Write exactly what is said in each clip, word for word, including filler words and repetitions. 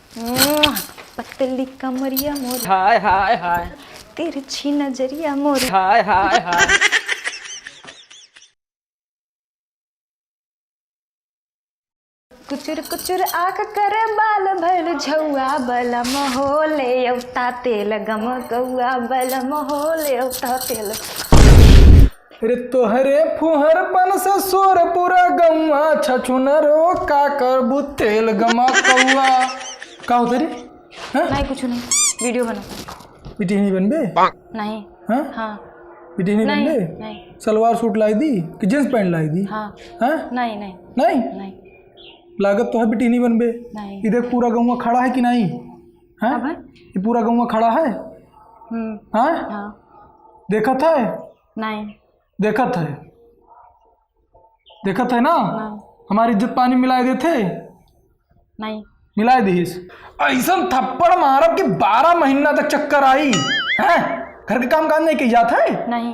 मुआ, पतली कमरिया मोरी। हाय, हाय, हाय। तिरछी नजरिया मोरी। हाय, हाय, हाय। कुचुर कुचुर आँख करे बाल भइल झउआ, बलम हो ले अउता तेल गमकउआ, बलम हो ले अउता तेल। अरे तोहरे फुहरपन से शोर पूरा गौआ, छछुनरो का करबू तेल गमकउआ। का होता रे? हाँ? नहीं, कुछ नहीं, वीडियो बना। बिटिहनी बनबे? नहीं। हाँ? हाँ। बिटिहनी नहीं, बनबे? नहीं। सलवार सूट लाई दी कि जींस पैंट लाई दी? हाँ। हाँ? नहीं, नहीं। नहीं? नहीं। लागत तो है बिटिहनी बनबे। नहीं। ई देख पूरा गौवा खड़ा है कि नहीं? हाँ? अब है? ये पूरा गौवा खड़ा है? हम्म। हाँ? हाँ। देखत है? नहीं। देखत है? देखत है ना? नहीं। हमारी इज्जत पानी मिलाए देथे? नहीं। मिलाए दिहिस। अइसन थप्पड़ मारब कि बारह महीना तक चक्कर आई। हैं? घर के काम काज नहीं कही जात है? नहीं।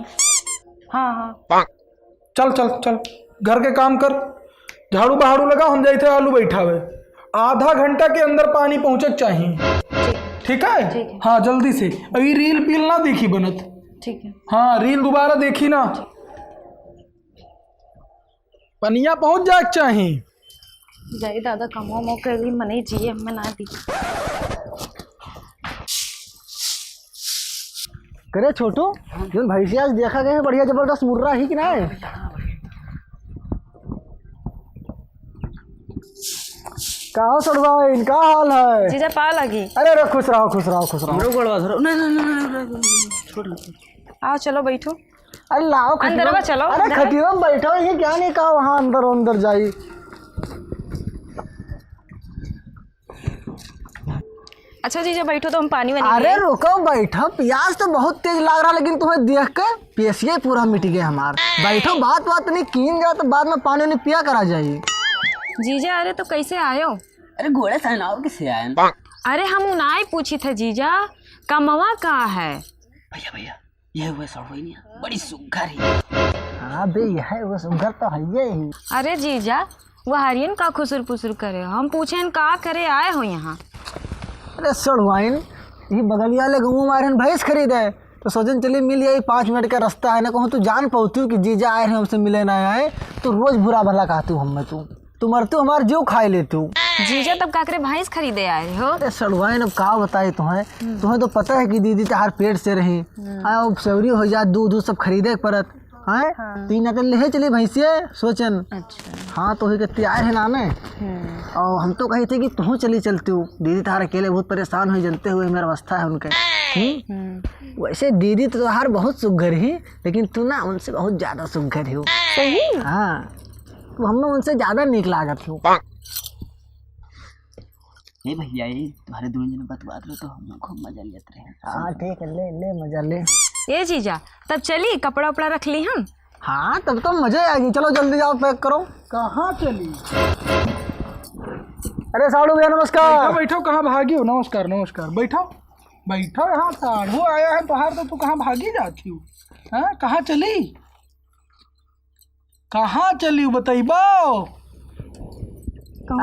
हाँ, हाँ। चल, चल, चल। घर के काम कर। झाड़ू बहाड़ू लगा, हम जाइथे आलू बैठावे। आधा घंटा के अंदर पानी पहुँचे के चाही। ठीक। ठीक है? ठीक है। हाँ, जल्दी से। अभी रील पील ना देखी बनत। ठीक है। हाँ, रील दोबारा देखी ना। पनिया पहुँच जाए के चाही। जाई दादा, कमो मो कैली, मने जिए में ना दी। करे छोटू, जौन भैंसिया आज देखा गए, बढ़िया जबरदस्त मुर्रा ही कि ना है? का हो सड़वाइन, का हाल है? जीजा, पा लगी। अरे, अरे, खुश रहो, खुश रहो, खुश रहो। हमरो गोड़वा धरो। नहीं, नहीं, नहीं, नहीं, नहीं, नहीं, छोड़, छोड़। आओ, चलो, बैठो। अरे लाओ खटिया। अंदरवा चलो, अरे अंदर। खटिया में बैठो, ये क्या नहीं कहा वहाँ अंदर, अंदर जाई। अच्छा जीजा, बैठो तो हम पानी वानी अरे ले। रुको, बैठो, प्यास तो बहुत तेज लाग रहा, लेकिन तुम्हें देख के प्यासिये पूरा मिट गया हमार। बैठो, बात बात नहीं कीन जाओ तो बाद में पानी वानी पिया करा जाई। जीजा, अरे तो कैसे आयो? अरे गोड़े सहनाओ किसे आयन? अरे हम उनाई पूछी थे जीजा, कमवा का है? भैया, भैया, यह हुए सड़वइनिया, बड़ी सुग्घर ही। हाँ बे, यह हुए सुग्घर तो हइये ही। अरे जीजा, वहरियन का खुसुर पुसुर करे हो? हम पूछेन का करे आए हो यहाँ? अरे सड़वाइन, ई बगलिया ले गउँ में आए रहन भैंस खरीदे, तो सोचेन चली मिल जाई, पाँच मिनट का रास्ता है ना, कहूँ तू जान पउतू कि जीजा आए रहे हमसे मिले ना आए, तो रोज बुरा भला कहतू हमें तू। तू मरतू हमार जीव खाए लेतू। जीजा तब काकरे भैंस खरीदे आए हो? अरे सड़वाइन, अब का बताई तुहें, हम्म। तुहें तो पता है कि दीदी तहार पेट से रही। हम्म। आ, अब सेवरी हो जात, दूध, दूध सब खरीदे के परत। हैं? हाँ। तीन अकल लेहे चली भैंसिए, सोचेन। अच्छा। हाँ, तो ही के तैयार है ना ने। हम्म। और हम तो कही थे कि तुहूँ चली चलतू। दीदी तहार अकेले बहुत परेशान हुई, जनते हुए मेरा अवस्था है उनके। हम्म? हम्म। वैसे दीदी तो तहार बहुत सुघर ही, लेकिन तू ना उनसे बहुत ज्यादा सुघर ही हो। सही? हाँ। तू हमें उनसे ज्यादा नीक लागत हो। ए भैया, ए, तुम्हारे दोनों जने बतवात रहो तो हम खूब मजा लेत रहे। हाँ, ठीक है, ले, ले मजा ले। ए जीजा, तब चली, कपड़ा उपड़ा रख ली हम। हाँ, तब तो मजा आ गई। चलो जल्दी जाओ, pack करो। कहाँ चली? अरे साड़ू भैया, नमस्कार। बैठो, बैठो, कहाँ भागी हो? नमस्कार, नमस्कार, बैठो, बैठो, यहाँ साढ़ू आया है तोहार, तो तू कहाँ भागी जाती हो? हाँ, कहाँ चली? कहाँ चली बतइबो?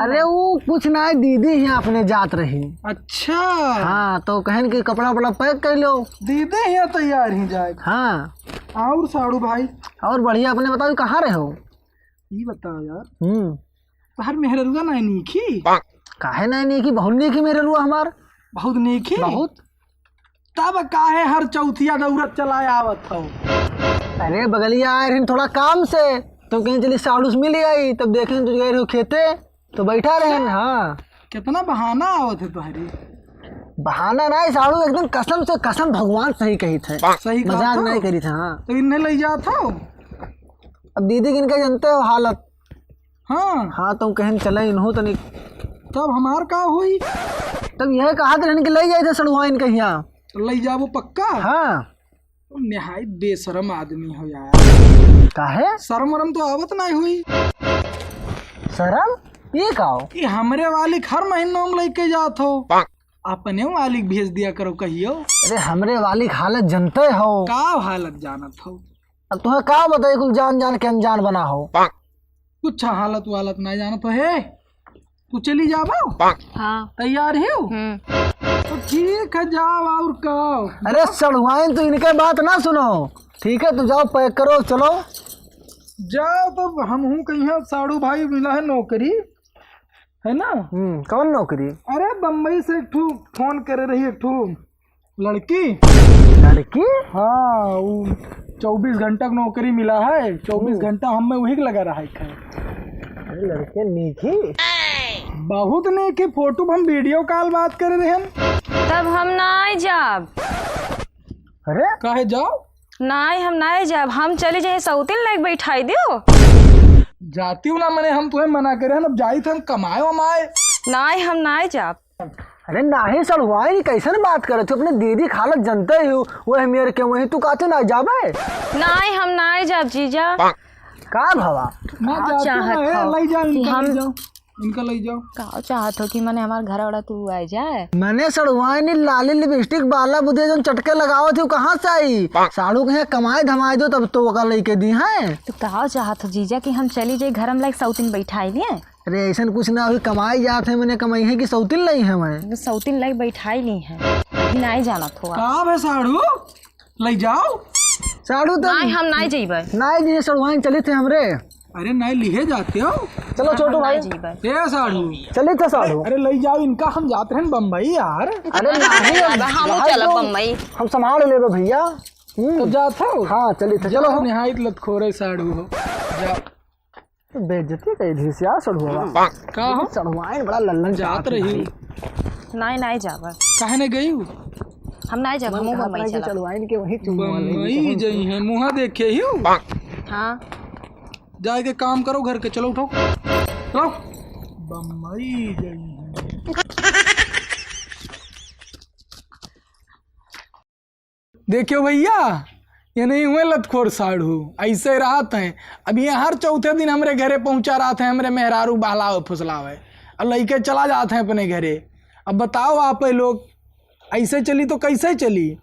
अरे वो कुछ ना है, दीदी यहाँ अपने जात रही। अच्छा। हाँ, तो कहन कि कपड़ा उपड़ा pack कर लो। दीदी यहाँ तैयार ही जाए। हाँ। और साड़ू भाई? और बढ़िया, अपने बताओ कहाँ रहे हो? ये बताओ यार। हम्म। तोहार मेहररुआ नाई नीक ही? काहे नाई नीक ही? बहुत नीक ही मेहररुआ हमार। बहुत नीक ही? बहुत। तब काहे हर चौथिया दौरत चला आवत हो? अरे बगलिया आए रहिन थोड़ा काम से, तो कहेन चली साड़ू से मिल आई, तब देखेन तू गए रहो खेते, तो बैठा रहेन। हाँ। कितना बहाना आवत है तोहरी। बहाना ना है साड़ू, एकदम कसम से कसम भगवान सही कही थे। सही कहा मजाक था। नहीं करी था। हाँ। तो इन्हें ले जात हो? अब दीदी किनके जनते हो हालत। हाँ। हाँ, तो कहन चले इनहू तनी। तब हमार का होई? तब यह कहा तो इनके ले जाए थे सड़ुआइन के यहाँ। तो ले जाबो पक्का? हाँ। तुम निहायत बेशरम आदमी हो यार। काहे? शर्म वरम तो आवत नहीं हुई। शर्म? ये का हो? ये हमरे वाली हर महीना में लेके जात हो। अपने वाली भेज दिया करो कहियो। अरे हमरे वाली हालत जनते हो। का हालत जानत हो? अब तुम्हें का बताई, कुल जान जान के अनजान बना हो। कुछ हालत वालत ना जानत हो हे। तू चली जाबो? हाँ। तैयार ही हो? हम्म। तो ठीक है, जाओ और का। अरे सड़ुआइन, तू इनके बात ना सुनो, ठीक है? तू जाओ, pack करो, चलो। जाओ, तो हम हूँ कहीं, साढ़ू भाई मिला है नौकरी, है ना? हम्म, कौन नौकरी? अरे, बम्बई से एक ठू फोन करे रही, एक ठू लड़की। लड़की? हाँ, वो चउबीस घंटा क नौकरी मिला है, चउबीस हम्म। घंटा हमें वही के लगा रहा है। अरे, लड़के नीक ही। बहुत नीक ही, फोटो हम video call बात करे रहे हैं। तब हम नाई जाब। अरे? काहे जाओ? नाई, हम नाई जाब, हम चली जाए सौतिन लाइक बैठाई दियो। जाती हूँ ना, मने हम तुम्हें मना करे हैं, अब जाई थे हम कमाए वमाए। नाई, हम नाई जाब। अरे नाहीं सड़ुआइन, कैसन बात करत हो? अपने दीदी क हालत जनते ही हो, वह मेर के वहीं तू कहते ना जाबे? नाहीं, हम नाहीं जाब जीजा। का भवा? ना का जाते चाहत ना है, हो लई जाओ कि इनका, हम लई जाओ, इनका लई जाओ। का चाहत हो कि मने हमार घर वाला तू आ जाए? मने सड़ुआइन, लाली लिपस्टिक बाला बुधिया जौन चटके लगावत हो, कहाँ से आई? साढ़ू कहीं कमाए धमाए दो तब तो ओका लइके दी हैं। तो का चाहत हो जीजा कि हम चली जाई घर में लाइक सौतिन बैठाई लिए? अरे, ऐसन कुछ ना होई, कमाई जात है, मने कमाई है कि सौतिन लई है मैं? सौतिन लई बैठाई ली है, अभी नाई जानत हो आप। का बे साढ़ू, लई जाओ। साढ़ू तो नाई, हम नाई जइबे। नाई लिए सड़ुआइन चली थे हमरे। अरे, नाई लिहे जाते हो। चलो हम छोटू नाई भाई। जइबे। ए साढ़ू। चली थे साढ़ू। अरे, लई जाओ इनका, हम जात रहन बम्बई यार। अरे, नाई, हम जाबे, हम भाई चलब तो बम्बई। हम संभाल लेबे भैया। हम्म। तो जात हो? हाँ, चली थे, चलो। जाओ, निहायत लतखोरे साढ़ू हो। जाओ। बेइज्जती कई दी सिया सड़ुआ। का हो? सड़ुआइन बड़ा लल्लन जात चाहत रही। भाई। नाई, नाई जाबे। काहे ने गई? हम नाई जाब, हमहू बम्बई चलब। सड़ुआइन के वही चुम्मा ले बम्बई ली। जई है, मुँहा देखे ही हो। हाँ। जाए के काम करो घर के, चलो उठो। चलो। बम्बई जई है। देखियो भैया, ये नहीं हुए लतखोर साढ़ू, ऐसे रहत हैं। अब ये हर चौथे दिन हमरे घरे पहुँचा रहत हैं, हमरे मेहरारू बहलावे फुसलावे, और लइके चला जात हैं अपने घरे। अब बताओ आप लोग, ऐसे चली तो कैसे चली?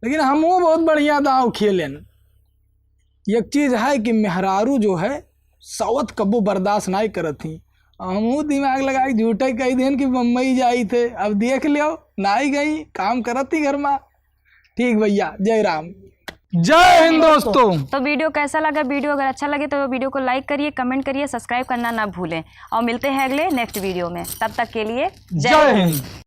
लेकिन हमहू बहुत बढ़िया दाव खेलेन। एक चीज है कि मेहरारू जो है, सवत कबो बर्दाश्त नाई करत ही। हमहू दिमाग लगाई, झूठे कही देन कि बम्बई जाई थे। अब देख लियो, नाई गई, काम करत ही घर मा। ठीक भैया, जय राम, जय हिंद दोस्तों। तो video कैसा लगा? Video अगर अच्छा लगे तो video को like करिए, comment करिए, subscribe करना ना भूलें और मिलते हैं अगले next video में। तब तक के लिए जय जय हिंद। हिंद।